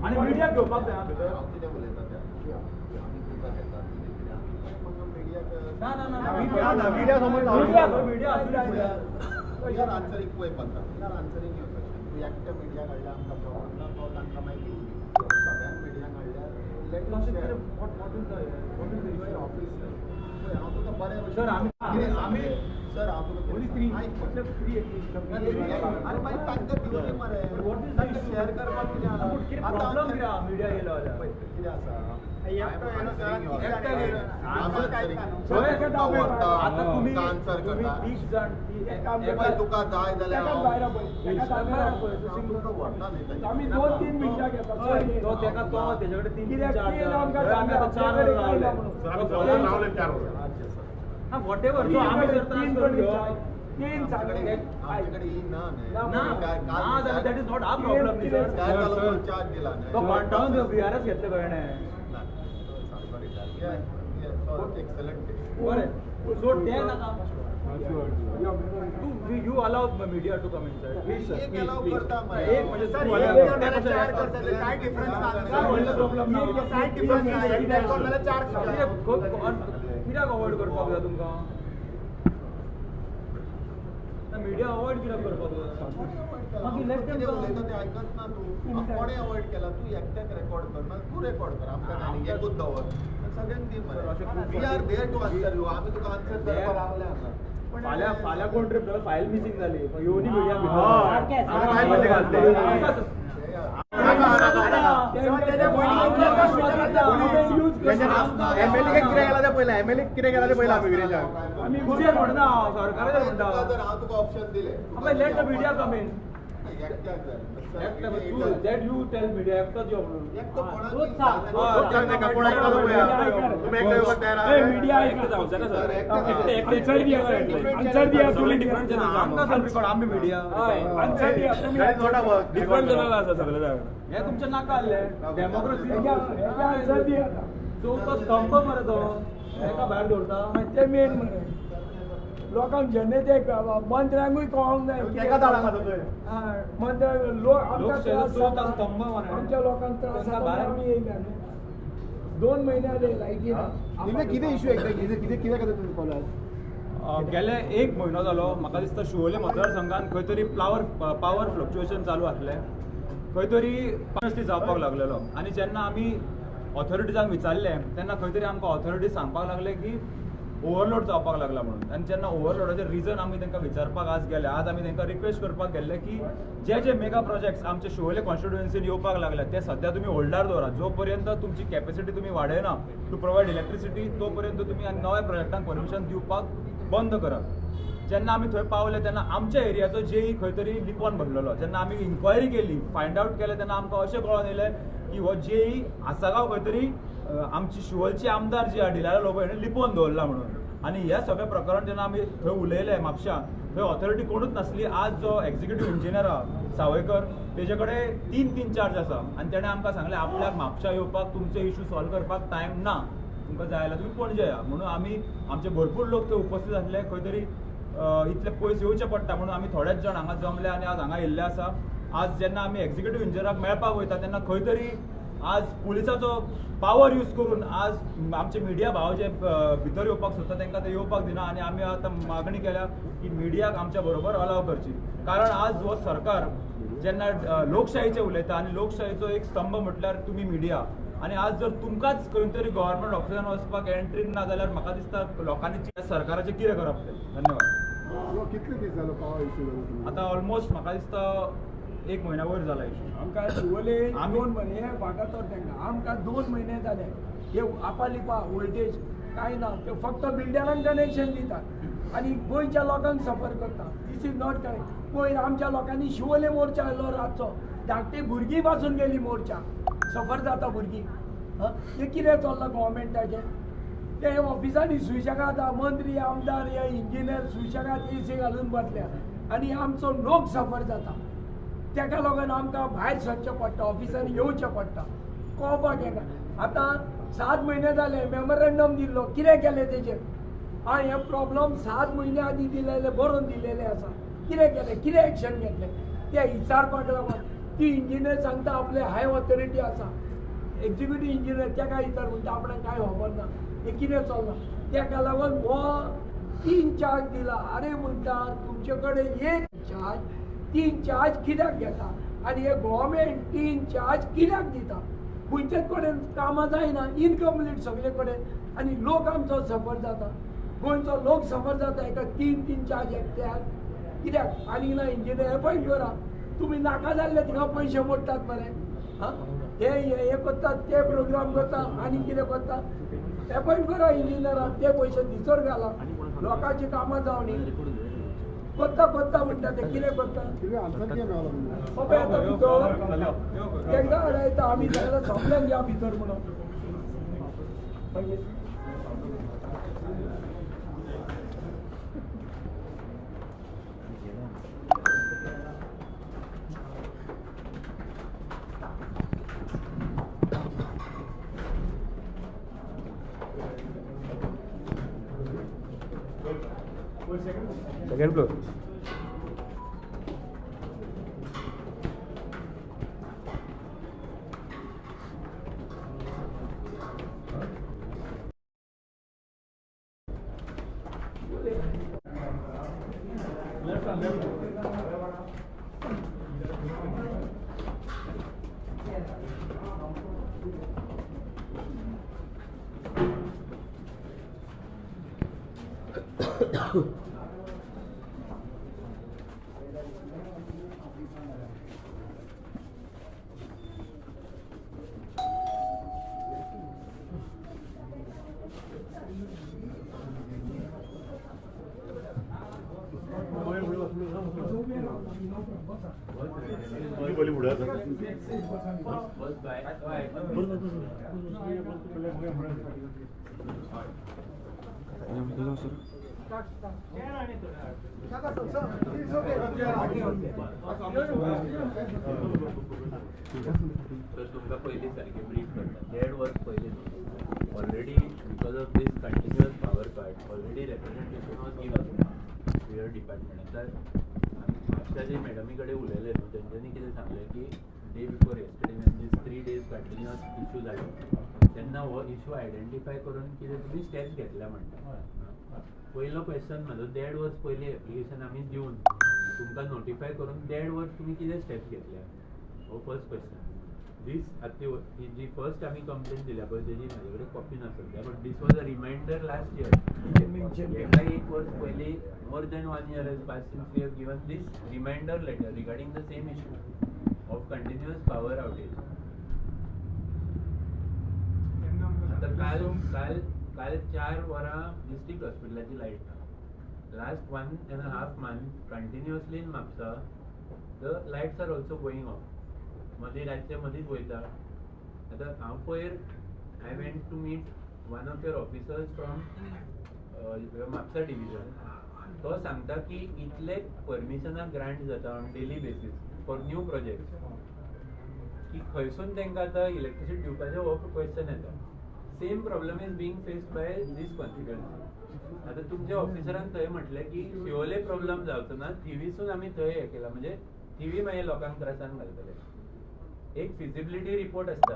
आनी मिडियाक घेवपाक जाय भितर. हांव कितें उलयता तें आमी तुका घेता मिडियाक. ना ना ना मिडिया समोर मिडिया we are answering पळय पत्ता. We are answering your question. तूं एकट्या मिडिया काडल्यार आमकां प्रॉब्लम ना, तो तांकां मागीर घेवन सगळ्यांक मिडिया काडल्यार let share. Office पळय हांव तुका बरें सर आमी सर हांव तुका आनी मागीर तांकां दिवनी मरे, तांकां शेअर करपाक कितें आसा? प्रॉब्लम कितें मिडिया येयलो जाल्यार कितें आसा? तुका जाय जाल्यार वीआरएस घेतले कळ्ळें. Excellent. So ते नाका. You allow media to come inside. Please sir. एक allow करता मरे. एक म्हणजे सर काय डिफरन्स ना, काय डिफरन्स ना, चार कित्याक अवॉइड करपाक जाय तुमकां? मिडिया अवॉइड कित्याक करपाक जाय? मागीर कितें उलयता तें आयकत ना तूं. कोणें अवॉइड केला? तूं एकट्याक रेकॉर्ड कर ना, तूं रेकॉर्ड कर, आमकां काय न्ही, एकूच दवर सगळ्यांक दी मरे. We are there to answer you. आमी तुका आन्सर करपाक रावले हांगा. फाल्यां फाल्यां कोण ट्रीप जालो फायल मिसींग जाली येवनी मिडिया एमएलए कितें केला तें पळयलां, एमएलए कितें केला तें पळयलां आमी विरेशाक. तुजेर म्हणना हांव, सरकाराचेर म्हणटा. जर हांव तुका ऑप्शन दिलें let the media come in. एकट्याक जाय. That you tell media एकटोच यो म्हणून. एकटो कोणाक मीडिया आमी मिडिया हे तुमचें नाका आहलें. डेमोक्रेसी चवथो स्तंभ मरे तो, एका भायर दवरता ते मेन मरे. लोकांक जनतेक मंत्र्यांकूय कळोंक जाय. मंत्र्यांक लोक आमकां त्रास जाता, आमच्या लोकांक त्रास जाता. आमी येयल्या न्हू 2 म्हयने जाले लायटी ना. कितें इशू एक्झॅक्टली कितें कितें करता तुमी कॉलार? गेले 1 म्हयनो जालो म्हाका दिसता शिवोले मतदारसंघान खंय तरी पावर फ्लक्च्युएशन चालू आसलें, खंय तरी जावपाक लागलेलो. आनी जेन्ना आमी ऑथॉरिटीजांक विचारलें तेन्ना खंय तरी आमकां ऑथॉरिटीज सांगपाक लागले की ओवरलोड जावपाक लागला म्हणून. आनी जेन्ना ओवरलोडाचें रिजन आमी तांकां विचारपाक आज गेले, आज आमी तांकां रिक्वेस्ट करपाक गेल्ले की जे जे मेगा प्रोजेक्ट्स आमचे शिवोले कॉन्स्टिट्युएन्सीन येवपाक लागले ते सद्या तुमी होल्डार दवरात. जो पर्यंत तुमची कॅपेसिटी तुमी वाडयना टू प्रोवायड इलेक्ट्रिसिटी तो पर्यंत तुमी आनी नव्या प्रोजेक्टांक परमिशन दिवपाक बंद करात. जेन्ना आमी थंय पावले तेन्ना आमच्या एरियाचो जेई खंय तरी लिपोन भरलेलो. जेन्ना आमी इन्क्वायरी केली, फायंड आवट केलें तेन्ना आमकां अशें कळोन येयलें की हो जेई आसागांव खंय तरी आमची शिवोलची आमदार जी आहा डिलायला लोबो हेणें लिपोवन दवरला म्हणून. आनी हें सगळें प्रकरण जेन्ना आमी थंय उलयले म्हापश्यां, थंय ऑथॉरिटी कोणूच नासली. आज जो एक्झिक्युटीव इंजिनियर आहा सावयकर तेजे कडेन 3-3 चार्ज आसा आनी तेणें आमकां सांगलें आपल्याक म्हापश्यां येवपाक तुमचे इशू सॉल्व करपाक टायम ना, तुमकां जाय जाल्यार तुमी पणजे या म्हणून. आमी आमचे भरपूर लोक थंय उपस्थित आसले. खंय तरी इतले पयस येवचें पडटा म्हणून आमी थोडेच जाण हांगा जमले आनी आज हांगा येयल्ले आसा. आज जेन्ना आमी एक्झिक्युटीव इंजिनियराक मेळपाक वयता तेन्ना खंय तरी आज पुलिसाचो पावर यूज करून आज आमचे मिडिया भाव जे भितर येवपाक सोदता तांकां ते येवपाक दिना. आनी आमी आतां मागणी केल्या की मिडियाक आमच्या बरोबर अलाव करची, कारण आज हो सरकार जेन्ना लोकशाहीचें उलयता आनी लोकशाहीचो एक स्तंभ म्हटल्यार तुमी मिडिया, आनी आज जर तुमकांच खंय तरी गव्हर्मेंट ऑफिसान वचपाक एंट्री ना जाल्यार म्हाका दिसता लोकांनी सरकाराचें कितें करप तें. धन्यवाद. कितले दीस जालो पावर इशू जालो? आतां ऑलमोस्ट म्हाका दिसता 1 म्हयन्या वयर जाला इशू. आमकां शिवोले 2 म्हयने वागातोर तांकां आमकां 2 म्हयने जाले हे आपालिपा वोल्टेज कांय ना, ते फक्त बिल्डरांक कनेक्शन दितात आनी गोंयच्या लोकांक सफर करता. This is not correct. पयर आमच्या लोकांनी शिवोले मोर्चा आयलो रातचो, धाकटी भुरगीं पासून गेली मोर्चा, सफर जाता भुरगीं. हें कितें चल्लां गोवोरमेंटाचें? ते ऑफिसांनी सुशेगाद मंत्री आमदार हे इंजिनियर सुशेगाद एसी घालून बसल्या आनी आमचो लोक सफर जाता. तेका लागून आमकां भायर सरचें पडटा, ऑफिसांनी येवचें पडटा, कळपाक येना. आतां 7 म्हयने जाले मेमोरंडम दिल्लो, कितें केलें तेजेर? आं हे प्रॉब्लम 7 म्हयने आदीं दिलेले, बरोवन दिलेले आसा. कितें केलें, कितें एक्शन घेतलें तें विचारपाक लागून ती इंजिनियर सांगता आपले हाय ऑथॉरिटी आसा, एक्झिक्युटीव इंजिनियर तेका विचार म्हणटा आपणाक कांय खबर ना, हें कितें चल्लां. तेका लागून हो 3 चार्ज दिला. अरे म्हणटा तुमचे कडेन 1 चार्ज 3 चार्ज कित्याक घेता आनी हे गोवोरमेंट 3 चार्ज कित्याक दिता? खंयचेच कडेन कामां जायना, इनकम्प्लीट सगळे कडेन, आनी लोक आमचो सफर जाता, गोंयचो लोक सफर जाता. एका 3-3 चार्ज एकट्याक कित्याक? आनी ना इंजिनियर एपॉयंट करा, तुमी नाका जाल्ले थिंगा पयशे मोडटात मरे. हां, ते हे करतात, ते प्रोग्राम करता आनी कितें करता. एपॉयंट करा इंजिनियराक, ते पयशे दिसर घाला, लोकांची कामां जावनी. करता करता म्हणटा ते कितें करता. पळय आतां भितर तांकां हाडयता आमी सगळ्या सगल्यांक या भितर म्हणून. मागीर Second floor. तर तुमकां पयलीं सारकें ब्रीफ करता. 1.5 वर्स पयलीं already because of this continuous power cut already representation was given to your department. आतां आमी म्हापशा जे मॅडमी कडेन उलयले न्हू, तेंच्यांनी कितें सांगलें की day before yesterday when these 3 days continuous issue जाले तेन्ना हो इशू आयडेंटिफाय करून कितें तुमी स्टेप्स घेतल्या म्हणटा. पयलो क्वेश्चन म्हाजो, 1.5 वर्स पयलीं एप्लिकेशन आमी दिवन तुमकां नोटिफाय करून 1.5 वर्स तुमी कितें स्टेप्स घेतल्या, हो फर्स्ट क्वेश्चन. दीस आतां ही जी फर्स्ट आमी कंप्लेन दिल्या पळय तेजी म्हाजे कडेन कॉपी ना सद्या, but this was a reminder last year. हेका 1 वर्स पयलीं more than 1 year has pass since we have given this reminder letter regarding the same issue of continuous power outage. आतां काल काल काल 4 वरां डिस्ट्रिक्ट हॉस्पिटलाची लायट ना. Last 1.5 month continuously in Mapusa the lights are also going off. मदीं रातचे मदींच वयता. आतां हांव पयर I went to meet one of your officers from Mapusa division. तो सांगता की इतले परमिशनां ग्रांट जाता on daily basis for new project की खंयसून तांकां आतां इलेक्ट्रिसिटी दिवपाचें हो क्वेश्चन येता. Same problem is being faced by this constituency. आतां तुमच्या ऑफिसरान थंय म्हटलें की शिवोले प्रॉब्लम जावचो ना, थिवीसून आमी थंय हें केलां, म्हणजे थिवी मागीर लोकांक त्रासान घालतले. एक फिजिबिलिटी रिपोर्ट आसता,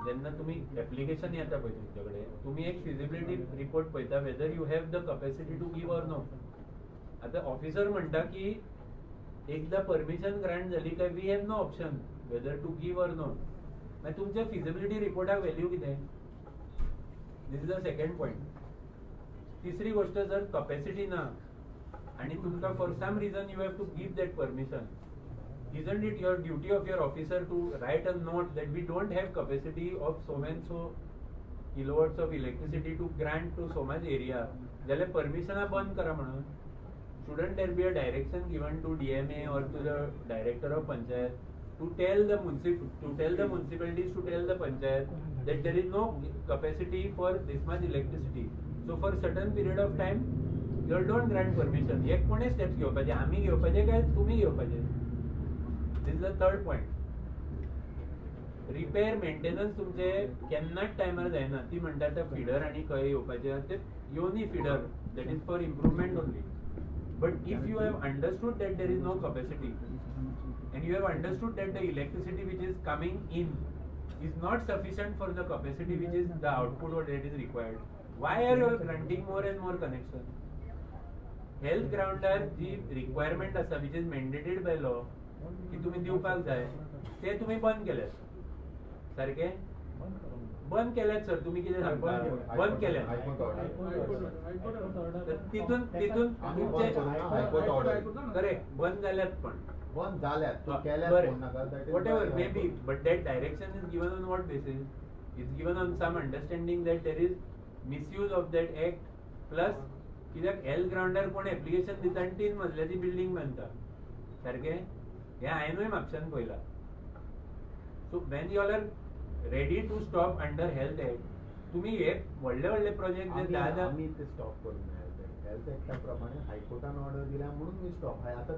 जेन्ना तुमी एप्लिकेशन येता पळय तुमचे कडेन, तुमी एक फिजिबिलिटी रिपोर्ट पळयता whether you have the capacity to give or no. आतां ऑफिसर म्हणटा की एकदां परमिशन ग्रांट जाली काय we have no option whether to give or no. मागीर तुमच्या फिजिबिलिटी रिपोर्टाक व्हॅल्यू कितें? This is the second point. तिसरी गोष्ट, जर कपॅसिटी ना आनी तुमकां for some reason you have to give that permission, isn't it your duty of your officer to write a note that we don't have capacity of so and so kilowatts of electricity to grant to so much area, जाल्यार परमिशनां बंद करा म्हणून. Shouldn't there be a direction given to DMA or to the director of panchayat to tell the municipalities to tell the panchayat that there is no capacity for this much electricity, so for certain period of time you all don't grant permission. हे कोणे steps घेवपाचे, आमी घेवपाचे काय तुमी घेवपाचे? This is the third point. Repair maintenance तुमचे केन्नाच टायमार जायना. ती म्हणटा ते फिडर आनी खंय येवपाचे ते येवनी feeder, that is for improvement only. But if you have understood that there is no capacity and you have understood that the electricity which is coming in is not sufficient for the capacity which is the output what that is required, why are you all granting more and more connection? Health ग्राउंडार ji requirement आसा which is mandated by law की तुमी दिवपाक जाय ते तुमी बंद केल्यात. सारकें बंद केल्यात सर. तुमी कितें सांगता? बंद केल्यात. तितून तितून तुमचे करेक्ट बंद जाल्यात, पण बंद जाल्यात. बरें, whatever may be, but that direction is given on what basis? It's given on some understanding that there is misuse of that act. Plus कित्याक हेल्थ ग्राउंडार कोण एप्लिकेशन दिता आनी 3 मजल्याची बिल्डींग बांदता. सारकें हें हांवेनूय म्हापशान पळयलां. So when you all are ready to stop under health act, तुमी हे व्हडले व्हडले प्रोजेक्ट जे 10 10 आमी ते स्टॉप करूंक ना. हेल्थ एक्टा प्रमाणे हायकोर्टान ऑर्डर दिल्या म्हणून मी स्टॉप. आतां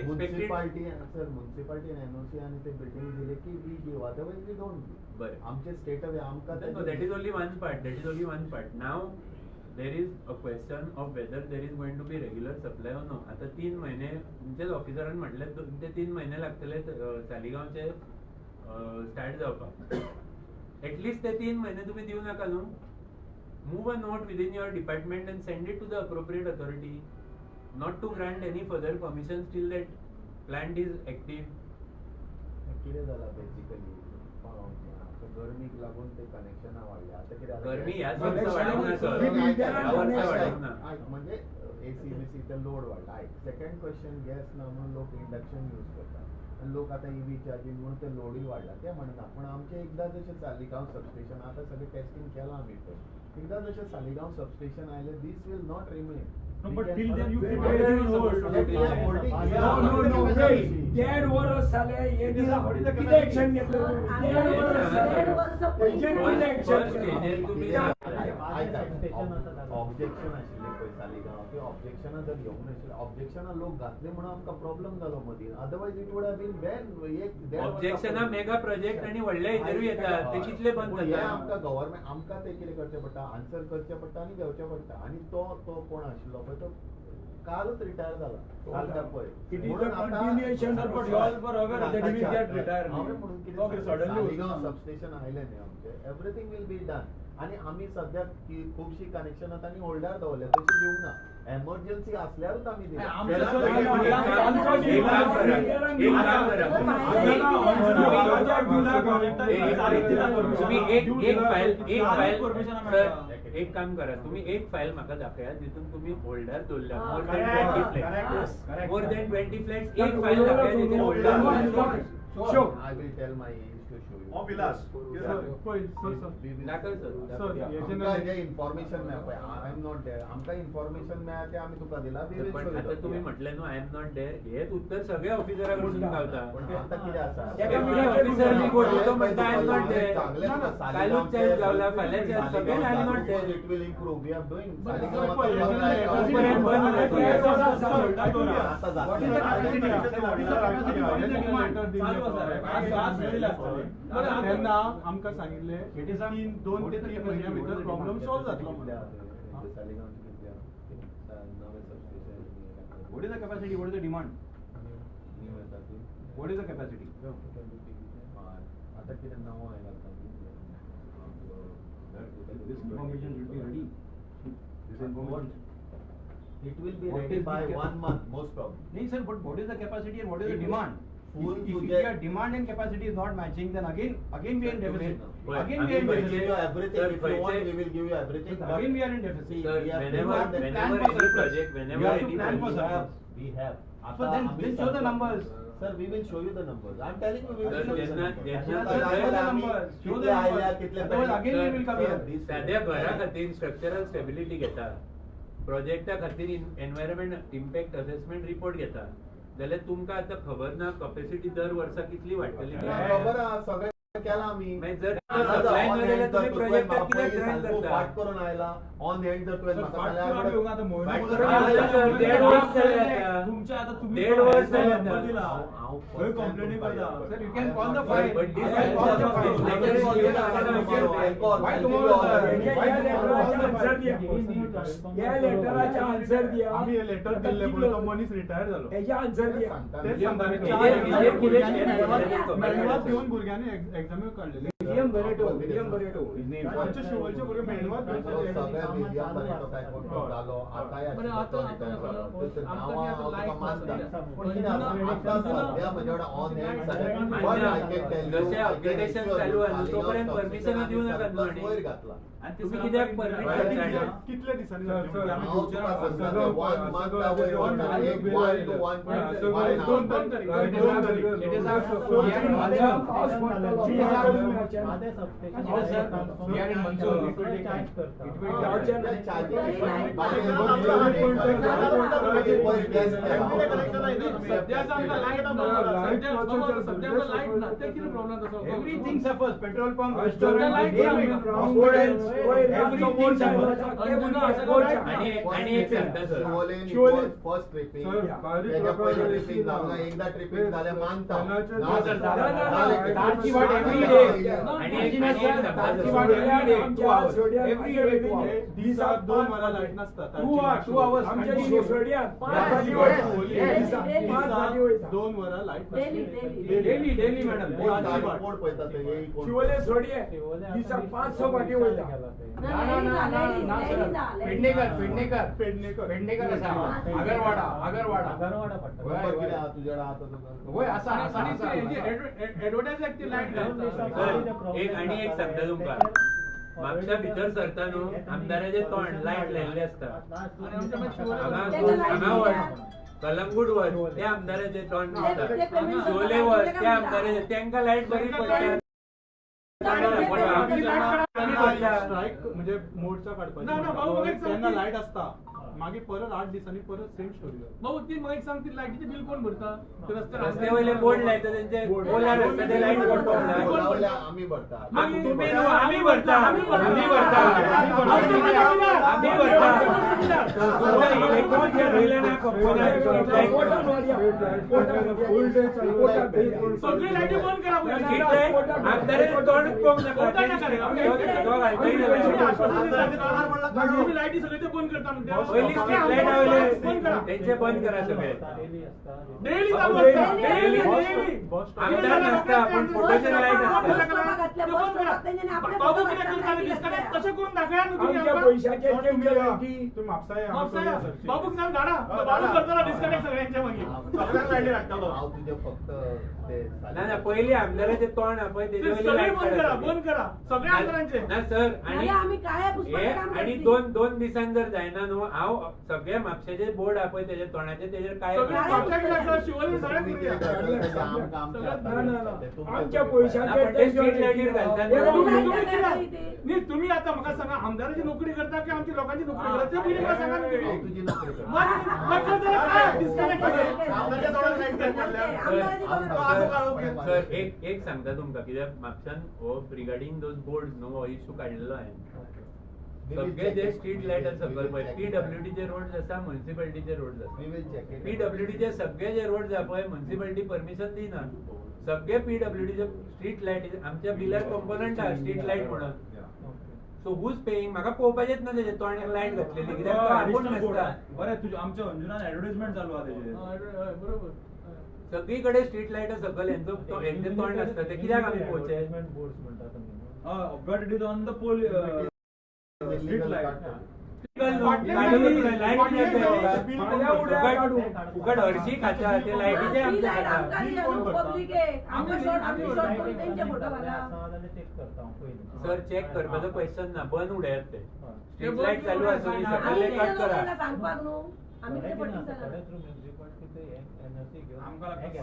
मुन्सिपाल्टी सर, मुन्सिपाल्टी एनओसी आनी ते बिल्डींग दिले की we give, otherwise we don't give. बरें, आमचे स्टेट अवे आमकां. That is only one part. That is only one part. Now there is a question of whether there is going to be regular supply or no. आतां 3 महिने तुमच्याच ऑफिसरान म्हटलें 2 ते 3 महिने लागतले सालिगांवचे स्टार्ट जावपाक. एटलिस्ट ते 3 महिने तुमी दिवं नाका न्हू. Move a note within your department and send it to the appropriate authority not to grant any further permissions till that plant is active. कितें जाला बेसिकली गरमीक लागून ते कनेक्शनां वाडल्या. आतां कितें गरमी ह्याच वर्सा वाडूंक ना सर, ह्या वर्सा वाडूंक ना. म्हणजे एसी बीसी ते लोड वाडला. आयक, सेकंड क्वेश्चन, गॅस ना म्हणून लोक इंडक्शन यूज करता आनी लोक आतां इवी चार्जींग म्हणून ते लोडूय वाडला. ते म्हणना, पूण आमचें एकदां जशें सालिगांव सबस्टेशन आतां सगळें टेस्टींग केलां आमी पळय, एकदां जशें सालिगांव सबस्टेशन आयलें this will not remain. No, but till then you prepare you hold. No, no, no, wait. 1.5 वर्स जालें हे दिसा कितें एक्शन घेतलें? 1.5 वर्स जालें हेजेर कितें एक्शन घेतलें? ऑब्जेक्शन आशिल्लें पळय सालिगांव, ती ऑब्जेक्शनां जर घेवंक नाशिल्लें, ऑब्जेक्शनां लोक घातले म्हणून आमकां प्रॉब्लम जालो मदीं. Otherwise it would have been ban. एक ऑब्जेक्शनां मेगा प्रोजेक्ट आनी व्हडले हेजेरूय येतात, ते कितले बंद हें जाता. आमकां गव्हर्मेंट आमकां तें कितें करचें पडटा, आन्सर करचें पडटा आनी घेवचें पडटा. आनी तो तो कोण आशिल्लो पळय तो कालच रिटायर जाला, काल काय पळय. It is a continuation. But you all were aware that he will get retired. हांवें म्हणून कितें सालिगांव सबस्टेशन आयलें न्ही आमचें, एवरीथींग will be done. आनी आमी सद्याक खुबशीं कनेक्शनां तांणी होल्डार दवरल्या, तशी दिवंक ना. एमर्जन्सी आसल्यारूच आमी दिल्या. तुमी एक एक फायल एक फायल सर, एक काम करा, तुम्ही एक फायल म्हाका दाखयात जितून तुम्ही होल्डार दवरल्या more than 20 flats, more than 20 flats. एक फायल दाखयात जितून holder. Show. I will tell my to show you. हो विलास. दाखय सर. आमकां जें इन्फॉर्मेशन मेळ्ळा पळय, I am not there, आमकां इन्फॉर्मेशन मेळ्ळा तें आमी तुका दिलां. पण आतां तुमी म्हटलें न्हू I am not there, हेच उत्तर सगळ्या ऑफिसरा कडसून गावता. पण आतां कितें आसा, every officer we go to तो म्हणटा I am not there. कालूच चार्ज गावला, फाल्यां चार्ज, सगळे I am not there. It will improve, we are doing. आतां जातलें. तेन्ना आमकां सांगिल्लें 2 ते 3 म्हयन्या भितर प्रॉब्लम सॉल्व जातलो म्हणून. What is the capacity? What is the demand? What is the capacity? आतां कितें नवो आयला. This information should be ready. This information. It will be ready by 1 month most probably. No sir, but what is the capacity and what is the demand? Full If your demand and capacity is not matching, then again we are in deficit. Again we are in We will deficit. give you everything. If you want, we will give you everything. Again we are in deficit. Sir, whenever any project, whenever You have to any plan for project, surplus. We have. So then show the numbers. Sir, we will show you the numbers. I am telling you, we will Sir, show you the जेन्ना numbers. जेन्ना Show the numbers. Show the numbers. Otherwise again we will come here. साध्या घरा खातीर structural stability घेता, प्रोजेक्टा खातीर environment impact assessment report घेता, जाल्यार तुमकां आतां खबर ना कॅपॅसिटी दर वर्सा कितली वाडटली. खबर आहा, सगळें केलां आमी. मागीर जर सप्लाय ना जाल्यार तुमी प्रोजेक्टाक कित्याक रन करता? फाट करून आयला ऑन हँड जर तुवें म्हाका देड वर्स जालें, देड वर्स जालें. कंप्लेनी करता. You can call the file. ह्या लेटराचे आन्सर दिया. आमी हे लेटर दिल्ले पळय, तो मनीस रिटायर जालो. हेजे आन्सर दिया. तेच सांगता, मेणवात घेवन भुरग्यांनी एग्जाम्यो काडलेले. आमचे शिवोलचे भुरगे मेणवात घेवन. जशें अपग्रेडेशन चालू आसा तोपर्यंत परमिशनां दिवं नाकात न्हू. तुमी कित्याक परमीट करता? कितले दिसांनी? Everything suffers. Petrol pump, restaurant, आणि एक सांगता सर, फर्स्ट ट्रिपिंग, एकदा ट्रिपिंग जाल्यार मानता. दिसाक 2 वरां लायट नासता. 2 hours. 2 वरां light daily daily madam. Siolim सोडये दिसाक 5-6 फाटी वयता. पेडणेकर पेडणेकर पेडणेकर पेडणेकर आसा, आगरवाडा आगरवाडा वय आसा. एक आनी एक सांगता तुमकां, म्हापशा भितर सरता न्हू आमदाराचें तोंड लायट लायिल्लें आसता. हांगा वच, कलंगूट वच, त्या आमदाराचें तोंड दिसता. शिवोले वच, त्या आमदाराचें, तेंकां लायट बरी पडटा. स्ट्रायक म्हणजे मोर्चा काडपाचो तेन्ना लायट आसता, मागीर परत 8 दिसांनी परत सेम स्टोरी. बाबू ती म्हाका एक सांग, ती लायटीचें बील कोण भरता? रस्ते वयले बोर्ड लायता तेंचे पोलार आसता ते लायट कोण भरता? आमी भरता. तुमी न्हू, आमी भरता, आमी भरता, आमी भरता. सगळी लायटी बंद करा. आमदाराचें तोंड पळोवंक नाका. लायटी सगळे ते बंद करता. पयली स्ट्रीट लायट आवयले तेंचे बंद करा सगळे. डेली चालू आसता, डेली डेली आमदार नासता पण फोटोचेर लायट आसता. बाबू कितें करता डिस्कनेक्ट तशें करून दाखया न्हू तुमी. आमच्या पयशाचेर तुम्ही म्हापसा बाबूक नाल धाडा, बाबू करतलो डिस्कनेक्ट सगळ्यांचे. मागीर सगळ्यांक लायटी हाडटलो. हांव तुजें फक्त ते ना ना, पयली आमदाराचें तोंड पळय तेजे वयली सगळे लायट बंद करा, बंद करा सगळ्या आमदारांचे. ना सर, आणि आणि 2 दिसान जर जायना न्हू, हांव सगळे म्हापशेचे बोर्ड आहा पळय तेजे तोंडाचे तेजेर काय आमच्या पयशाचेर स्ट्रीट लायटीर घालता. न्ही तुमी आतां म्हाका सांगा, आमदाराची नोकरी करता की आमची लोकांची नोकरी करता ते पयलीं म्हाका सांगा न्हू तुमी. सर एक सांगता तुमकां, कित्याक म्हापशान हो रिगार्डींग those board न्हू हो इशू काडलेलो हांवें. सगळे जे स्ट्रीट लायट आसा सकयल पळय, पीडब्ल्यूडीचे रोड आसा, म्युनिसिपालिटीचे रोड आसा. पीडब्ल्यूडीचे सगळे जे रोड आसा पळय, म्युनिसिपालिटी परमिशन दिना. सगळे पीडब्ल्यूडीचे स्ट्रीट लायट आमच्या बिलार कंपोनंट आसा स्ट्रीट लायट म्हणून. So who's paying? म्हाका पळोवपाचेंच ना तेजें तोंडाक लायट घातलेली, कित्याक तो आपूण नासता. बरें, तुज्या आमच्या अंजुनान एडवर्टायजमेंट चालू आहा तेजेर. बरोबर, सगळी कडेन स्ट्रीट लायट सकयल हेंचो हेंचें तोंड आसता, ते कित्याक आमी पळोवचें? But it is on the pole street light. फुकट हरशी खाता ते लायटीचे आमच्या खाता. सर चेक करपाचो क्वेश्चन ना, बंद उडयात ते स्ट्रीट लायट चालू आसूं सकयले कट करा.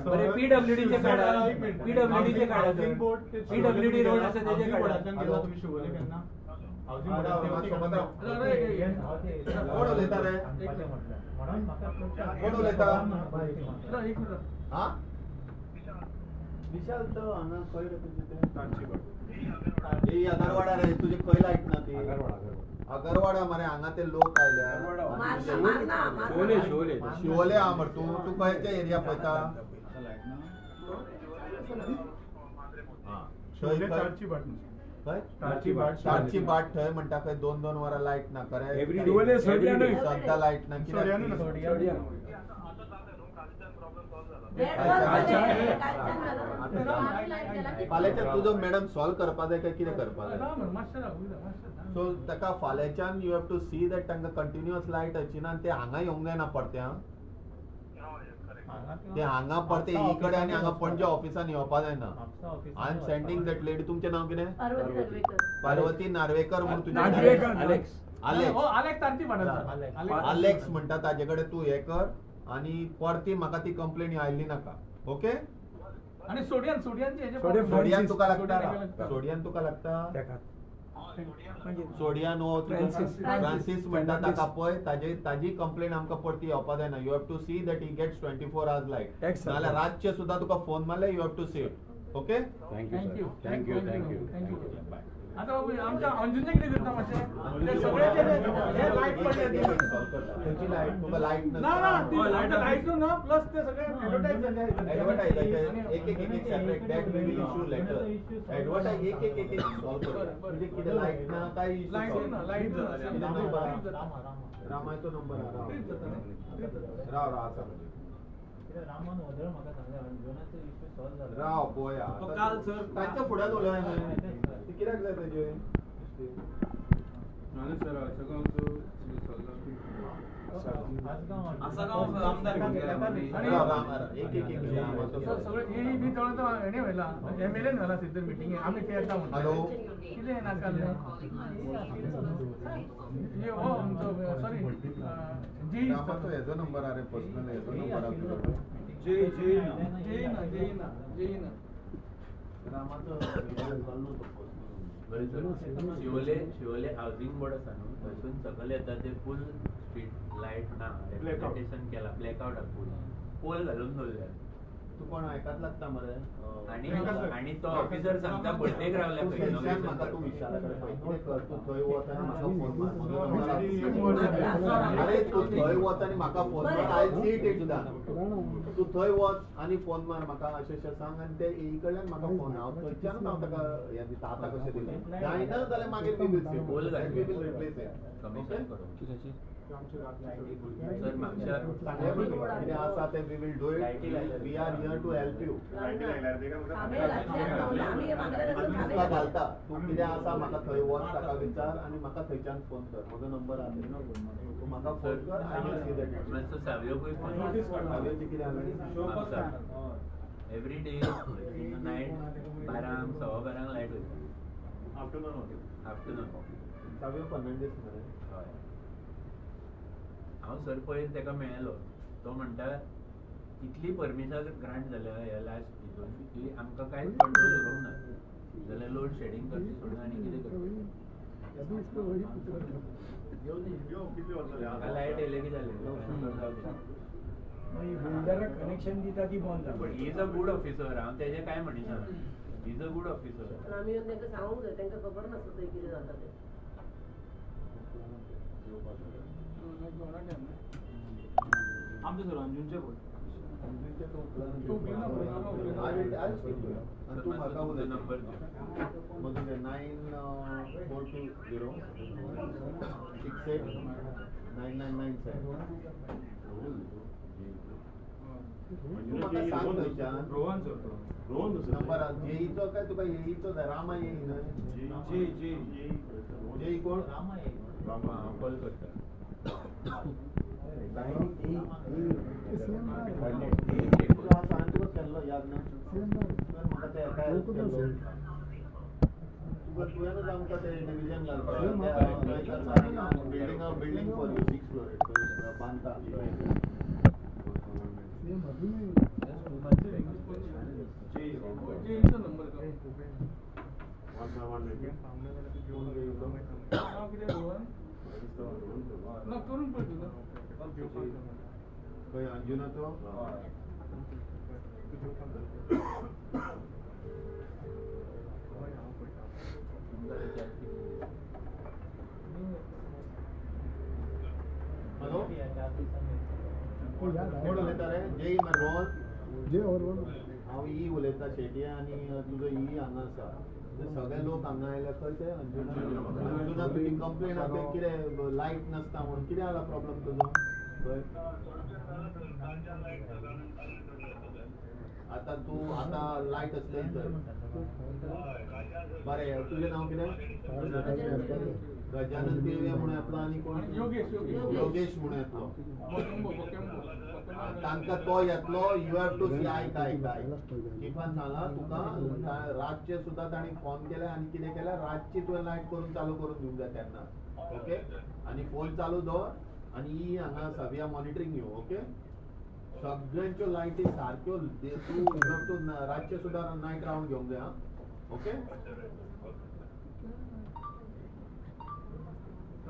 बरें, पीडब्ल्यूडीचे काडा, पीडब्ल्यूडीचे काडा, पीडब्ल्यूडी रोड आसा तेजे काडा. कोण उलयता रे? कोण उलयता? विशाल तो हांगा खंय रे तुजें तें? हे अगरवाडा रे तुजे खंय लायट ना ती? अगरवाडा मरे हांगा ते लोक आयले शिवोले आहा मरे. तूं तूं खंयच्या एरिया पळयता? तारची बाट थंय म्हणटा खंय 2-2 वरां लायट ना. खरें सद्दां लायट ना. कित्याक? फाल्यांच्यान तुजो मॅडम सॉल्व करपा जाय काय कितें करपा जाय? सो ताका फाल्यांच्यान you have to see that तांकां कंटिन्युअस लायट येची ना. ते हांगा येवंक जायना परते. ते हांगा परते ही कडेन आनी हांगा पणजे ऑफिसान येवपा जायना. I am sending that lady. तुमचें नांव कितें? पार्वती नार्वेकर म्हूण तुजें. आलेक्स म्हणटा ताजे कडेन तूं हें कर आनी परती म्हाका ती कंप्लेन आयली नाका. ओके? आनी सोडियन सोडियन तुका लागता? सोडियन तुका लागता? सोडियन हो फ्रांसीस म्हणटा ताका पळय. ताजी कंप्लेन आमकां परती येवपा जायना. You have to see that he gets 24 hours light. नाजाल्यार रातचे सुद्दां तुका फोन मारले you have to see it. Okay? Thank you thank you thank you. आता बाबू आमच्या अंजुने कितें करता मातशें सगळ्याचे हे लायट पडले. तुका लायट ना ना लायट ना प्लस ते सगळे एडवर्टायज जाले. एडवर्टायजाचे एक एक एक separate that we will issue letter. Advertise एक एक एक एक सॉल्व करता. म्हणजे कितें लायट ना काय इशू? लायट ना लायट रामाचो नंबर राव राव आसा रामान व्हदळ म्हाका सांगलें अंजुनाचो इशू सॉल्व जाला. राव पळया काल सर ताच्या फुड्यान उलय न्हय कित्याक जाय ताजें? हेजो नंबर आरे पर्सनल हेजो नंबर जे जे जे ना जे ना रामाचो शिवोले शिवोले हावसिंग बोर्ड आसा न्हू थंयसून सकयल येता ते फूल स्ट्रीट लायट ना रेप्रेझेंटेशन केला ब्लॅकआउट आसा फूल पोल घालून दवरल्या. तूं कोण आयकात लागता मरे? आनी आनी तो ऑफिसर सांगता बर्थडेक रावल्या खंय. म्हाका तूं विशाला कडेन कितें कर, तूं थंय वच आनी म्हाका फोन मार. अरे तूं थंय वच आनी म्हाका फोन मार. I see it it's done. तूं थंय वच आनी फोन मार म्हाका अशें अशें सांग आनी ते एई कडल्यान म्हाका फोन. हांव थंयच्यानूच हांव ताका हें दिता. आतां कशें दिलें जायना जाल्यार मागीर we will see, we will replace it. Commission करूं सर म्हापशा कितें आसा तें we will do it. We are here to help you. तुका घालता तूं कितें आसा म्हाका थंय वच ताका विचार आनी म्हाका थंयच्यान फोन कर. म्हजो नंबर आसा तूं म्हाका फोन कर. I will see that. मातसो सावयोकूय फोन. सावयोचें कितें जालें? एवरी डे नायट 12 12:15 लायट वयता. आफ्टरनून आफ्टरनून सावयो फर्नांडीस मरे? हय. हांव सर पयर ताका मेळ्ळो. तो म्हणटा इतली परमिशन ग्रांट जाल्या ह्या लास्ट हितून की आमकां कांयच कंट्रोल उरूंक ना जाल्यार लोड शेडिंग करचें सोडून आनी कितें करचें. लायट येयलें की जालें. कनेक्शन दिता ती बंद जाता. But he is a good officer. हांव तेजें कांय म्हणिना. He is a good officer. आमी येवन तांकां सांगूंक जाय. तांकां खबर नासता थंय कितें जाता तें. आमचें सर अंजुनचें पळय. तूं म्हाका उलय नंबर म्हजो 9420 68 9997. तूं म्हाका सांग थंयच्यान रोहन सर. रोहन नंबर जेईचो काय तुका एईचो जाय? रामा एई न्हय? जे जे जेई कोण? रामा एई. रामा हांव कॉल करता. हांवें तुका केल्लो याद ना? म्हाका ते एका केल्लो तुका तुवेंनूच आमकां ते डिविजन घालपाक building building for you 6 floor बांदता. जेईचो नंबर कितें रोहन ना करून पळय तुजो खंय अंजुनाचो? जेवपाक जाय. हॅलो, कोण उलयता रे? जय रोहन. हांव ई उलयता शेटी आनी तुजो ई हांगा आसा. सगळे लोक हांगा आयले खंय ते अंजुना. अंजुना तुजी कंप्लेन आसा कितें लायट नासता म्हणून, कितें जाला प्रॉब्लम तुजो खंय? आतां तूं आतां लायट आसली थंय. बरें, तुजें नांव कितें? गजानन तिळवे म्हणून येतलो आनी कोण? योगेश. योगेश म्हणून येतलो. तांकां तो येतलो. You have to C. आयक आयक आयक, चिफान सांगला तुका रातचे सुद्दां तांणी फोन केले आनी कितें केलें, रातची तुवें लायट करून चालू करून दिवंक जाय तेन्ना. ओके, आनी फोन चालू दवर आनी ही हांगा आसा, we are monitoring you. Okay, सगळ्यांच्यो लायटी सारक्यो तूं you have to रातचे सुद्दां नायट रावंड घेवंक जाय. आं, ओके,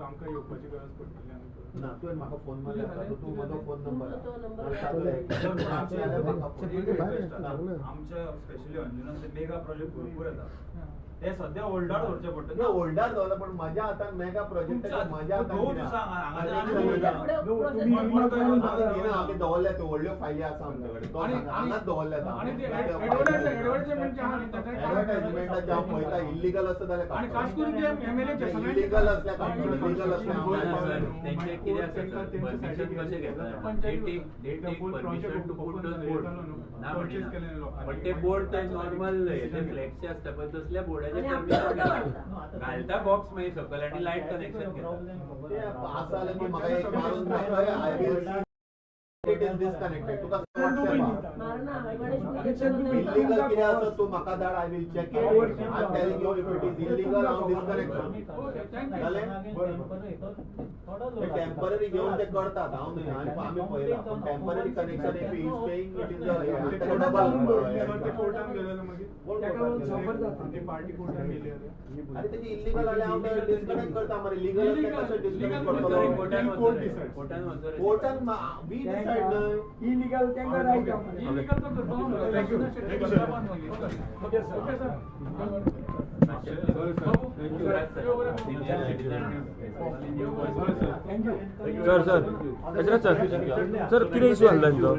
आमकां येवपाची गरज पडटली आनी ना तुवें म्हाका फोन मारल्यार जाता. तूं म्हजो फोन नंबर आमच्या स्पेशली अंजुनान ते मेगा प्रोजेक्ट भरपूर येता, ते सध्या होल्डार दवरचे पडटा. ना होल्डार दवरला, पण म्हज्या हातान मेगा प्रोजेक्ट म्हज्या हातान आमी दवरल्या त्यो व्हडल्यो फायली आसा आमचे कडेन, तो हांगाच दवरल्यात. एडवर्टायजमेंटाचे हांव पळयता, इल्लिगल आसा जाल्यार इल्लिगल असल्यार काडटलो, लिगल असल्यार. कितें आसा परमिशन कशें घेता? They take permission to put the board ना म्हणिना, पण ते बोर्ड ते नॉर्मल हे फ्लेक्सचे आसता पळय तसल्या बोर्डाचे परमिशन घालता बॉक्स मागीर सकयल आनी लायट कनेक्शन घेता. आसा जाल्यार तूं म्हाका एक मारून दाखय, it is disconnected. तुका इल्लीगल कितें आसा तूं म्हाका धाड, I will check it. I am telling you if it is illegal हांव डिस्कनेक्ट करतलो. जालें, टेम्पररी घेवन ते करतात, हांव न्हय, आमी पळयलां. पूण temporary connection if he is paying it is double. आरे तेजी इल्लीगल जाल्यार हांव डिस्कनेक्ट करता मरे, लिगल आसल्यार कशें डिस्कनेक्ट करतलो? कोर्टान we decide न्हय. इलिगल तांकां रायट. इलिगल तो करपाक. Okay sir. Okay sir. Sir sir Gajraj sir, sir कितें इशू आसलो तेंचो?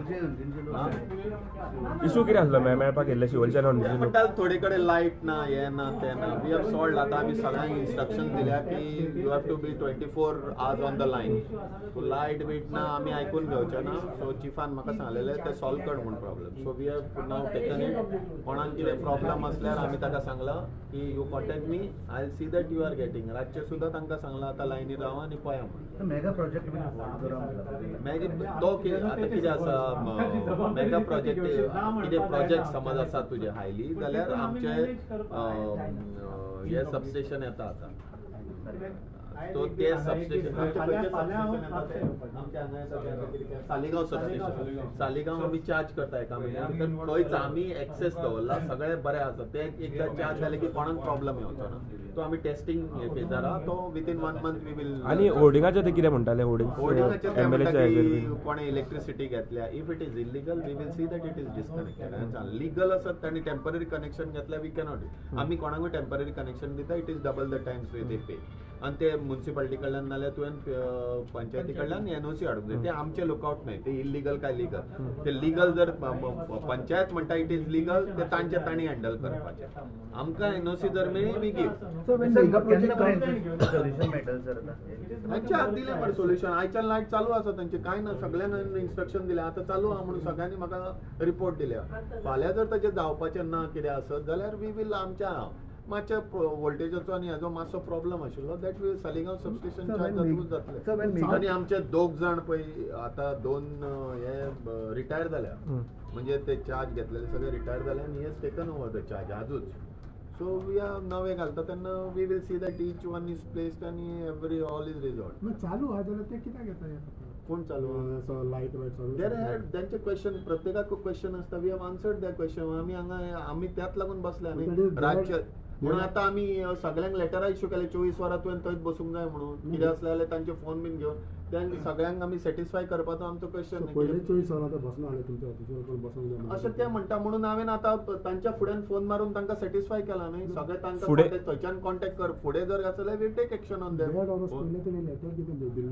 इशू कितें आसलो मेळपाक येयल्ले शिवोलच्यान? म्हणटा थोडे कडेन लायट ना, हें ना, तें ना. We have solved. आतां आमी सगळ्यांक इन्स्ट्रक्शन दिल्या की you have to be 24 hours on the line. So light beat ना आमी आयकून घेवचे ना. सो चिफान म्हाका सांगलेलें तें सॉल्व कर म्हूण problem. So we have now taken it. कोणाक कितें प्रॉब्लम आसल्यार आमी ताका सांगलां की you contact me, I will see that you are getting. रातचें सुद्दां तांकां सांगलां आतां लायनीर रावा आनी पळया म्हूण. मेगा प्रोजेक्ट मागीर तो आतां कितें आसा मेगा प्रोजेक्ट, कितें प्रोजेक्ट समज आसा तुजें हायली जाल्यार आमचे हे सबस्टेशन येता आतां. तो ते सबस्टेशन आमचे खंयचे सबस्टेशन येता ते आमचे हांगा येता ते सालिगांव सबस्टेशन. सालिगांव आमी चार्ज करता एका म्हयन्याक भितर, थंयच आमी एक्सेस दवरला, सगळें बरें आसा. ते एकदां चार्ज जालें की कोणाक प्रॉब्लम येवचो ना. तो आमी टेस्टिंग फेजार आहा, तो विथीन 1 मंथ we will. आनी होर्डिंगाचे ते कितें म्हणटाले? होर्डिंगाचे ते म्हणटा की कोणें इलेक्ट्रिसिटी घेतल्या, if it is illegal we will see that it is disconnected. Legal आसत तांणी टेम्पररी कनेक्शन घेतल्या, we cannot. आमी कोणाकूय टेम्पररी कनेक्शन दिता, it is double the times they pay. आनी ते मुन्सिपालिटी कडल्यान नाल्यार तुवें पंचायती कडल्यान एनओसी हाडूंक जाय. ते आमचे लुकआउट न्हय, ते इल्लीगल काय लिगल. ते लिगल जर पंचायत म्हणटा it is legal, ते तांचे तांणी हँडल करपाचें. आमकां एनओसी जर मेळ्ळी we give. तांच्या हात दिलें मरे सोल्युशन. आयच्यान लायट चालू आसा तांचे, कांय ना, सगळ्यांना इन्स्ट्रक्शन दिलें आतां चालू आहा म्हणून सगळ्यांनी म्हाका रिपोर्ट दिल्या. फाल्यां जर ताचें जावपाचें ना कितें आसत जाल्यार we will. आमच्या मातशे वोल्टेजाचो आनी हेजो मातसो प्रॉब्लम आशिल्लो, that will Saligao substation charge जातकूच जातलें. आनी आमचे दोग जाण पळय आतां 2 हे रिटायर जाल्या, म्हणजे ते चार्ज घेतलेले सगळे रिटायर जाले आनी he has taken over the charge आजूच. So we are नवे घालता तेन्ना we will see that each one is placed आनी एवरी ऑल is resolved. चालू आहा जाल्यार ते कित्याक येता? कोण चालू आहा? लायट वायट चालू. There had तांचे क्वेश्चन, प्रत्येकाक क्वेश्चन आसता, we have answered that question. आमी हांगा आमी त्याच लागून बसले आनी रातचे म्हणून आतां आमी सगळ्यांक लेटरां इश्यू केले, 24 वरां तुवें थंयच बसूंक जाय म्हणून. कितें आसलें जाल्यार तांचे फोन बीन घेवन ते सगळ्यांक आमी सॅटिस्फाय करपाचो आमचो क्वेश्चन. पयले 24 वरां आतां बसून हाडले तुमच्या ऑफिसर बसून अशें ते म्हणटा म्हणून हांवें आतां तांच्या फुड्यान फोन मारून तांकां सॅटिस्फाय केला न्ही. सगळे तांकां थंयच्यान कॉन्टेक्ट कर, फुडें जर आसा जाल्यार we take action on them.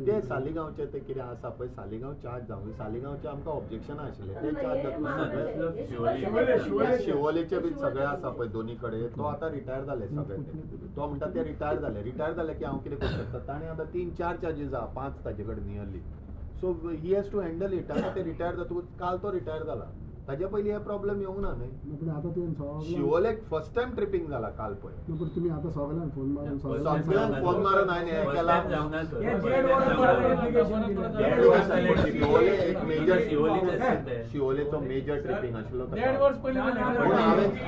ते सालिगांवचे ते कितें आसा पळय, सालिगांव चार्ज जावं, सालिगांवचे आमकां ऑब्जेक्शनां आशिल्लें ते चार्ज जाता. शिवोलेचे बी सगळे आसा पळय दोनी कडेन, तो आतां रिटायर जाले सगळे, तो म्हणटा ते रिटायर जाले. रिटायर जाले की हांव कितें करूं शकता? ताणें आतां 3-4 चार्जीस आहा, 5 ताजे कडेन nearly. So he has to handle it. आतां ते रिटायर जातकूच काल तो रिटायर जाला, ताजे पयलीं हे प्रॉब्लेम येवंक ना न्ही. शिवोलेक फर्स्ट टायम ट्रिपींग जाला काल पळय. तुमी आतां सगळ्यांक फोन मारून सगळ्यांक फोन मारून हांवें हें केलां. शिवोले एक मेजर, शिवोलेचो मेजर ट्रिपींग आशिल्लो.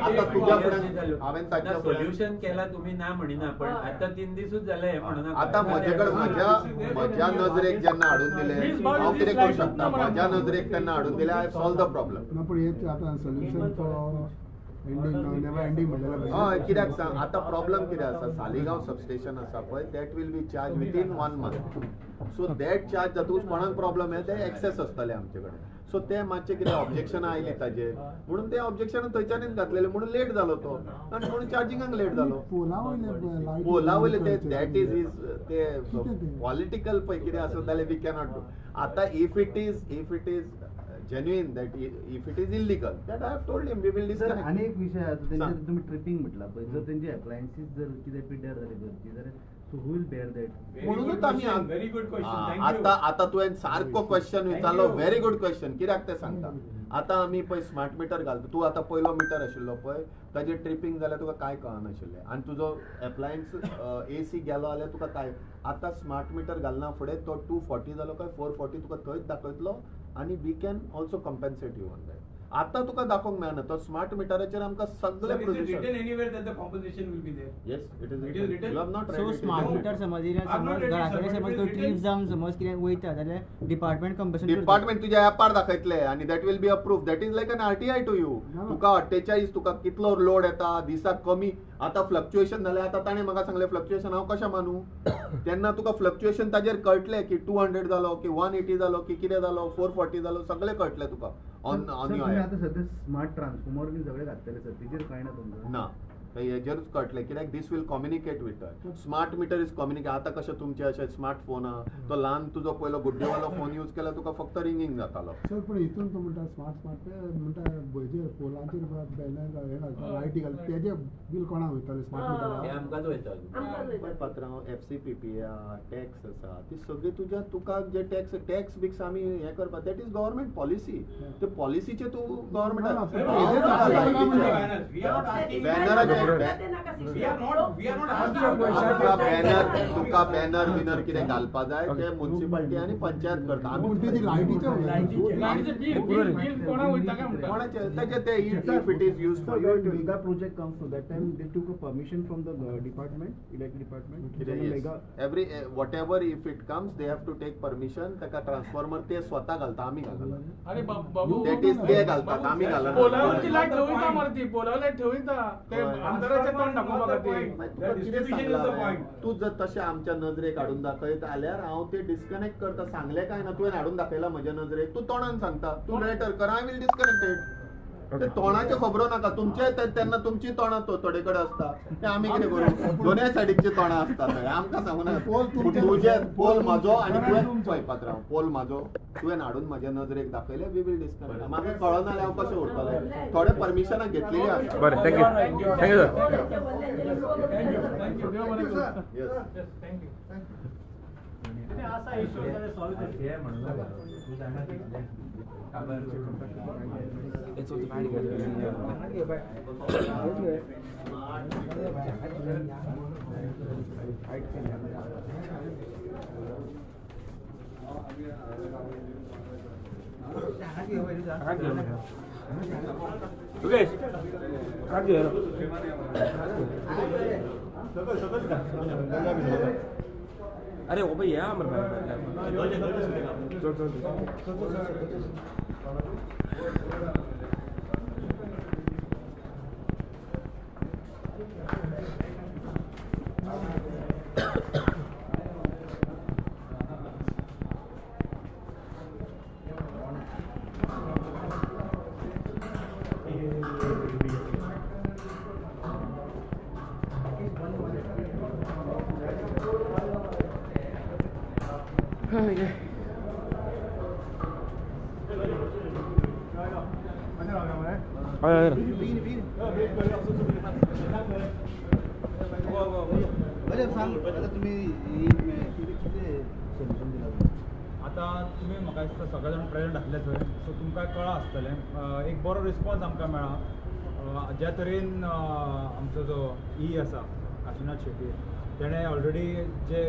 आतां तुज्या फुड्यान हांवें ताच्या सोल्युशन केला, तुमी ना म्हणिना, पण आतां 3 दिसूच जाले हें म्हणून आतां म्हजे कडेन म्हज्या नजरेक जेन्ना हाडून दिलें हांव कितें करूं शकता? म्हज्या नजरेक तेन्ना हाडून दिलें, I solve the problem. ना पण हे आतां सोल्युशन फॉर एंडींग म्हणलें. हय, कित्याक सांग आतां प्रॉब्लम कितें आसा, सालिगांव सबस्टेशन आसा पळय, that will be charge within 1 month. So that charge जातकूच कोणाक प्रॉब्लम येता ते एक्सेस आसतले आमचे कडेन. सो ते मातशे कितें ऑब्जेक्शनां आयलीं ताजेर, म्हणून ते ऑब्जेक्शन थंयच्यानूच घातलेले म्हणून लेट जालो तो, आनी म्हणून चार्जिंगाक लेट जालो. पोला वयले ते that is is ते पॉलिटिकल पळय कितें आसत जाल्यार we cannot do. आतां if it is genuine, that if it is illegal, that I have told him we will disconnect. आनी एक विशय आसा, तेंचे तुमी ट्रिपींग म्हटला पळय, जर तेंचे एप्लायन्सीस जर कितें पिड्ड्यार जाले घरची जाल्यार so who will bear that? म्हणूनच आमी व्हेरी गुड क्वेश्चन. आतां आतां तुवें सारको क्वेश्चन विचारलो, व्हेरी गुड क्वेश्चन. कित्याक तें सांगता, आतां आमी पळय स्मार्ट मिटर घालता. तूं आतां पयलो मिटर आशिल्लो पळय, ताजेर ट्रिपींग जाल्यार तुका कांय कळनाशिल्लें आनी तुजो एप्लायन्स एसी गेलो जाल्यार तुका कांय. आतां स्मार्ट मिटर घालना फुडें तो 240 जालो काय 440 तुका थंयच दाखयतलो आनी we can also compensate you on that. आतां तुका दाखोवंक मेळना, तो स्मार्ट मिटराचेर आमकां सगळे written anywhere that the compensation will be there. Yes, it is written. You have not read so it. Smart meter समज येयल्यार, समज घरा कडेन समज तो ट्रीप जावन समज कितें वयता जाल्यार डिपार्टमेंट कंपन्सेट डिपार्टमेंट तुज्या ऍपार दाखयतले आनी that will be approve. That is like an RTI to you. तुका 48 तुका कितलो लोड येता दिसाक कमी. आतां फ्लक्च्युएशन जालें, आतां ताणें म्हाका सांगलें फ्लक्च्युएशन हांव कशें मानूं? तेन्ना तुका फ्लक्च्युएशन ताजेर कळटलें की 200 जालो की 180 जालो की कितें जालो, 440 जालो, सगळें कळटलें तुका ऑन ऑन your. आतां सद्या स्मार्ट ट्रान्सफॉर्मर बी सगळे घातलेले सर, तेजेर कळना तुमकां? ना, हेजेरूच कळटलें कित्याक this will communicate with smart meter is communicate. आतां कशें तुमचे अशें स्मार्ट फोन आहा, तो ल्हान तुजो पयलो गुड्डेवालो फोन यूज केल्यार तुका फक्त रिंगींग जातालो. सर पूण हितून तूं म्हणटा स्मार्ट स्मार्ट म्हणटा हेजेर पोलांचेर बॅनर हे घालता, लायटी घालता, तेजें बील कोणाक वयतालें स्मार्ट मिटराक? आमकांच वयतालें. पात्रांव, FCPP आहा, टॅक्स आसा, ती सगळी तुज्या तुका जे टॅक्स टॅक्स बिक्स आमी हें करपा, that is government policy. ते पॉलिसीचे तूं गव्हर्मेंट बॅनराचेर बॅनर तुका बॅनर बिनर कितें घालपा जाय ते मुन्सिपालिटी आनी पंचायत करता. कोणाचे तेजे ते if it is use for you. Mega project comes to that time they took a permission from the department, electric department. Every whatever if it comes they have to take permission. ताका transformer ते स्वता घालता, आमी घालना. अरे बाबू that is ते घालतात, आमी घालना. पोलावरची लायट ठेवता मरे, ती पोलावर लायट ठेवता ते आमदाराचे तोंड दाखोवपा खातीर. तूं जर तशें आमच्या नजरेक हाडून दाखयत जाल्यार हांव ते डिस्कनेक्ट करता. सांगलें काय ना तुवें हाडून दाखयला म्हज्या नजरेक, तूं तोंडान सांगता, तूं लेटर कर, I will disconnect it. ते तोंडाच्यो खबरो नाका तुमचे, तेन्ना तुमची तोंडां थोडे कडेन आसता, ते आमी कितें करूं? दोनूय सायडीकची तोंडां आसता थंय, आमकां सांगू नाका. तुजें पोल म्हाजो आनी तुवें पळय पात्रांव, पोल म्हाजो तुवें हाडून म्हज्या नजरेक दाखयलें, we will disconnect. म्हाका कळना जाल्यार हांव कशें उरतलें? थोडे परमिशनां घेतलेलीं आसा. बरें, thank you thank you sir. Yes, thank you. अरे ओ भाई यार अमर भाई चल चल चल हय. बरें सांग आतां तुमी कितें सोल्युशन दिलां? आतां तुमी म्हाका दिसता सगळे जाण प्रेजंट आसले थंय, सो तुमकां कळ्ळां आसतलें. एक बरो रिस्पॉन्स आमकां मेळ्ळा. ज्या तरेन आमचो जो ई आसा काशिनाथ शेट्टी, तेणें ऑलरेडी जे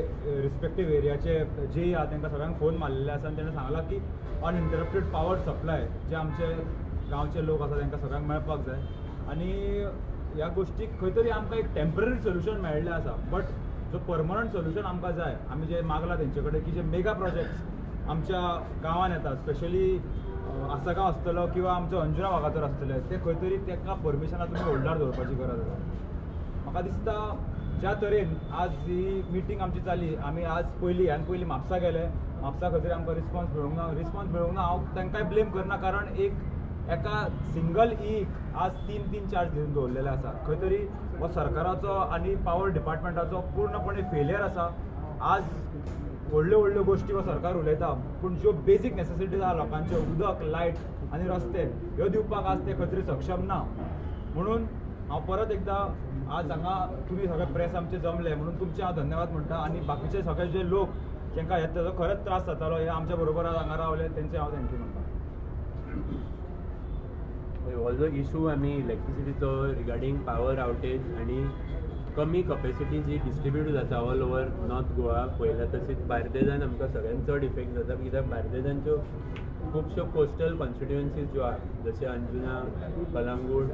रिस्पेक्टीव एरियाचे जे आहा तांकां सगळ्यांक फोन मारलेले आसा आनी तेणें सांगलां की अनइंटरप्टेड पावर सप्लाय जे आमचे गांवचे लोक आसा तांकां सगळ्यांक मेळपाक जाय. आनी ह्या गोश्टीक खंय तरी आमकां एक टेम्पररी सोल्युशन मेळिल्लें आसा, बट जो परमनंट सोल्युशन आमकां जाय, आमी जे मागलां तेंचे कडेन की जे मेगा प्रोजेक्ट्स आमच्या गांवांत येता, स्पेशली आसगांव आसतलो किंवा आमचो अंजुना वागातोर आसतले, ते खंय तरी ताका परमिशनां तुमी होल्डार दवरपाची गरज आसा. म्हाका दिसता ज्या तरेन आज ही मिटींग आमची जाली, आमी आज पयलीं ह्यान पयलीं म्हापसा गेले, म्हापसा खंय तरी आमकां रिस्पॉन्स मेळूंक ना. रिस्पॉन्स मेळूंक ना हांव तांकांय ब्लेम करना, कारण एक एका सिंगल ईक आज 3-3 चार्ज दिवन दवरलेले आसा. खंय तरी हो सरकाराचो आनी पावर डिपार्टमेंटाचो पूर्णपणे फेलियर आसा. आज व्हडल्यो व्हडल्यो गोश्टी हो सरकार उलयता, पूण ज्यो बेजीक नेसेसिटीज आहा लोकांच्यो, उदक, लायट आनी रस्ते, ह्यो दिवपाक आज ते खंय तरी सक्षम ना. म्हणून हांव परत एकदां आज हांगा तुमी सगळे प्रेस आमचे जमले म्हणून तुमचे हांव धन्यवाद म्हणटा आनी बाकीचे सगळे जे लोक जांकां तेजो खरेंच त्रास जातालो हे आमच्या बरोबर आज हांगा रावले तेंचे हांव thank you म्हणटा. हो जो इशू आमी इलेक्ट्रिसिटीचो रिगार्डींग पावर आवटेज आनी कमी कपेसिटी जी डिस्ट्रिब्यूट जाता ऑल ओवर नॉर्थ गोवा पळयल्या, तशीच बार्देजान आमकां सगळ्यांत चड इफेक्ट जाता, कित्याक बार्देजांच्यो खुबश्यो कोस्टल कॉन्स्टिट्युएन्सीज ज्यो आहा जशें अंजुना, कलंगूट,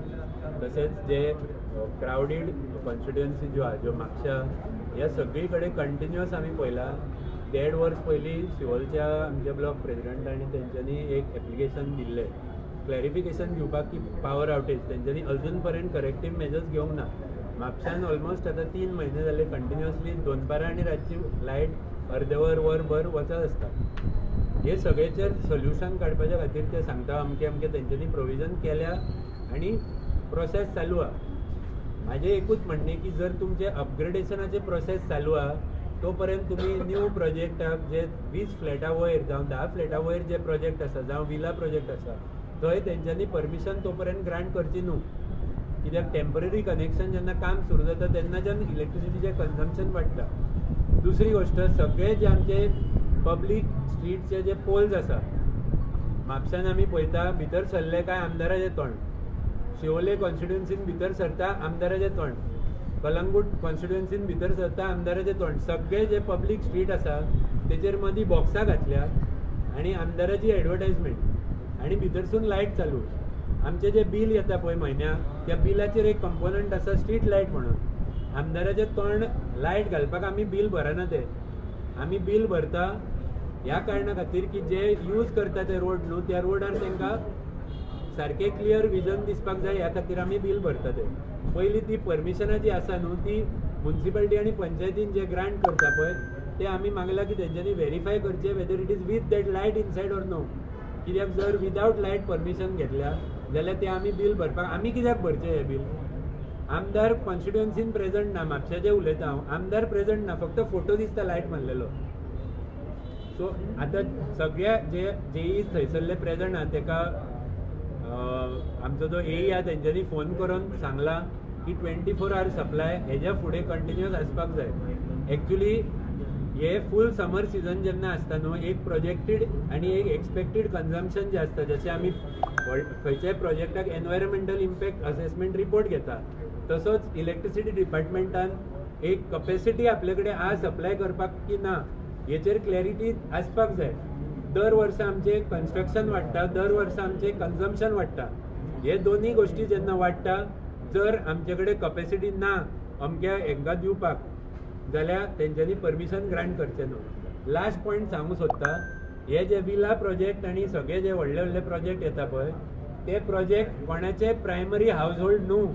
तशेंच जे क्रावडीड कॉन्स्टिट्युएन्सी ज्यो आहा ज्यो म्हापशा, ह्या सगळी कडेन कंटिन्युअस आमी पळयला. 1.5 वर्स पयलीं शिवोलच्या आमच्या ब्लॉक प्रेजिडेंटांनी तेंच्यांनी एक एप्लिकेशन दिल्लें क्लॅरिफिकेशन घेवपाक की पावर आवटेज, तेंच्यांनी अजून पर्यंत करेक्टीव मेजर्स घेवंक ना. म्हापशान ऑलमोस्ट आतां 3 म्हयने जाले कंटिन्युअसली दनपारां आनी रातची लायट अर्दे वर वरभर वचत आसता. हे सगळेचेर सोल्युशन काडपाच्या खातीर ते सांगता अमके अमके तेंच्यांनी प्रोविजन केल्या आनी प्रोसेस चालू आहा. म्हाजें एकूच म्हणणें की जर तुमचे अपग्रेडेशनाचे प्रोसेस चालू आहा तो पर्यंत तुमी न्यू प्रोजेक्टाक जे 20 फ्लॅटा वयर जावं 10 फ्लॅटा वयर जे प्रोजेक्ट आसा जावं विला प्रोजेक्ट आसा थंय तेंच्यांनी परमिशन तो पर्यंत ग्रांट करची न्हू, कित्याक टेम्पररी कनेक्शन जेन्ना काम सुरू जाता तेन्नाच्यान इलेक्ट्रिसिटीचें कन्जम्पशन वाडटा. दुसरी गोश्ट, सगळे जे आमचे पब्लीक स्ट्रीटचे जे पोल्स आसा म्हापशान आमी पळयता भितर सरले काय आमदाराचें तोंड, शिवोले कॉन्स्टिट्युएन्सीन भितर सरता आमदाराचें तोंड, कलंगूट कॉन्स्टिट्युएन्सीन भितर सरता आमदाराचें तोंड, सगळे जे पब्लीक स्ट्रीट आसा तेचेर मदीं बॉक्सां घातल्या आनी आमदाराची एडवर्टायजमेंट आनी भितरसून लायट चालू. आमचें जें बील येता पळय म्हयन्याक त्या बिलाचेर एक कंपोनंट आसा स्ट्रीट लायट म्हणून. आमदाराचें तोंड लायट घालपाक आमी बील भरना, ते आमी बील भरता ह्या कारणा खातीर की जे यूज करता ते रोड न्हू त्या रोडार तांकां सारकें क्लियर विजन दिसपाक जाय, ह्या खातीर आमी बील भरता. ते पयलीं ती परमिशनां जी आसा न्हू ती मुन्सिपालिटी आनी पंचायतीन जे ग्रांट करता पळय ते आमी मागला की तेंच्यांनी वेरीफाय करचें whether it is with that light inside or no. कित्याक जर विदावट लायट परमिशन घेतल्या जाल्यार ते आमी बील भरपाक आमी कित्याक भरचें हें बील? आमदार कॉन्स्टिट्युएन्सीन प्रेजंट ना, म्हापशाचें उलयता हांव, आमदार प्रेजंट ना, फक्त फोटो दिसता लायट मारलेलो. सो आतां सगळ्या जे जेई थंयसरले प्रेजंट आहा तेका आमचो जो एई आहा तेंच्यांनी फोन करून सांगला की 24 our supply हेज्या फुडें कंटिन्युअस आसपाक जाय. एक्चुली हे फूल समर सिजन जेन्ना आसता न्हू एक प्रोजेक्टेड आनी एक एक्सपेक्टेड कन्जम्पशन जें आसता, जशें आमी खंयच्याय प्रोजेक्टाक एनवायरमेंटल इम्पॅक्ट असेसमेंट रिपोर्ट घेता तसोच इलेक्ट्रिसिटी डिपार्टमेंटान एक कपेसिटी आपले कडेन आहा सप्लाय करपाक की ना हेचेर क्लॅरिटी आसपाक जाय. दर वर्सा आमचें कन्स्ट्रक्शन वाडटा, दर वर्सा आमचें कन्जम्पशन वाडटा, हे दोनूय गोश्टी जेन्ना वाडटा जर आमचे कडेन कपेसिटी ना अमक्या हेंकां दिवपाक जाल्यार तेंच्यांनी परमिशन ग्रांट करचें न्हू. लास्ट पॉयंट सांगूंक सोदता, हे जे विला प्रोजेक्ट आनी सगळे जे व्हडले व्हडले प्रोजेक्ट येता पळय ते प्रोजेक्ट कोणाचे प्रायमरी हावज होल्ड न्हू.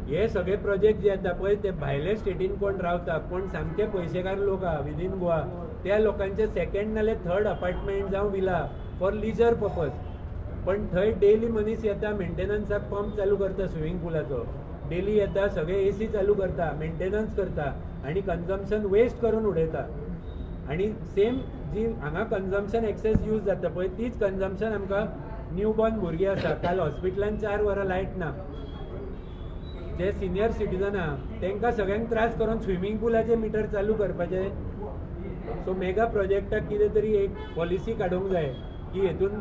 हे सगळे प्रोजेक्ट जे येता पळय ते भायले स्टेटीन कोण रावता, कोण सामके पयशेकार लोक आहा विदीन गोवा, त्या लोकांचे सेकंड नाल्यार थर्ड अपार्टमेंट जावं विला फॉर लिजर पर्पज. पण थंय डेली मनीस येता, मेंटेनन्साक पंप चालू करता स्विमींग पुलाचो, डेली येता सगळे एसी चालू करता, मेंटेनन्स करता आनी कन्जम्पशन वेस्ट करून उडयता. आनी सेम जी हांगा कन्जम्पशन एक्सेस यूज जाता पळय तीच कन्जम्पशन आमकां न्यू बॉर्न भुरगीं आसा, काल हॉस्पिटलान 4 वरां लायट ना, जे सिनियर सिटीजन आहा तांकां सगळ्यांक त्रास करून स्विमींग पुलाचे मिटर चालू करपाचे. सो मेगा प्रोजेक्टाक कितें तरी एक पॉलिसी काडूंक जाय की हेतून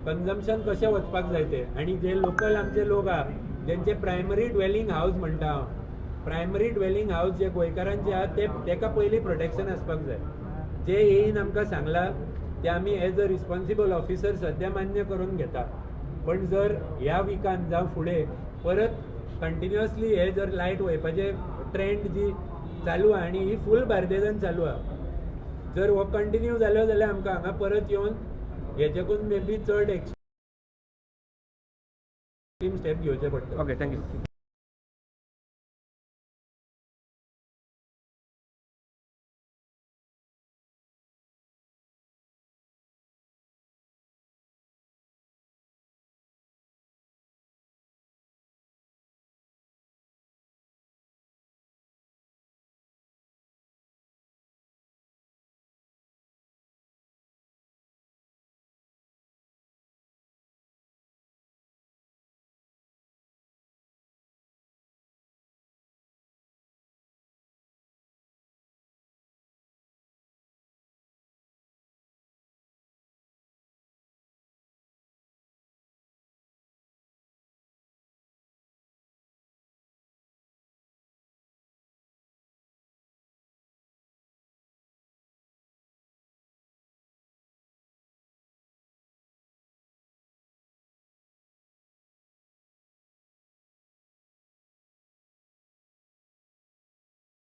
कन्जम्पशन कशें वचपाक जाय तें. आनी जे लोकल आमचे लोक आहा जेंचे प्रायमरी ड्वेलिंग हावज म्हणटा हांव, प्रायमरी ड्वेलिंग हावज जे गोंयकारांचे आहा ते तेका पयलीं प्रोटेक्शन आसपाक जाय. जे एईन आमकां सांगलां ते आमी एज अ रिस्पॉन्सिबल ऑफिसर सद्या मान्य करून घेता, पण जर ह्या विकान जावं फुडें परत कंटिन्युअसली हे जर लायट वयपाचे ट्रेंड जी चालू आहा आनी ही फूल बार्देजान चालू आहा, जर हो कंटिन्यू जालो जाल्यार आमकां हांगा परत येवन हेच्याकून मे बी चड एक्स्ट्रीम स्टेप घेवचे पडटले. Okay, thank you.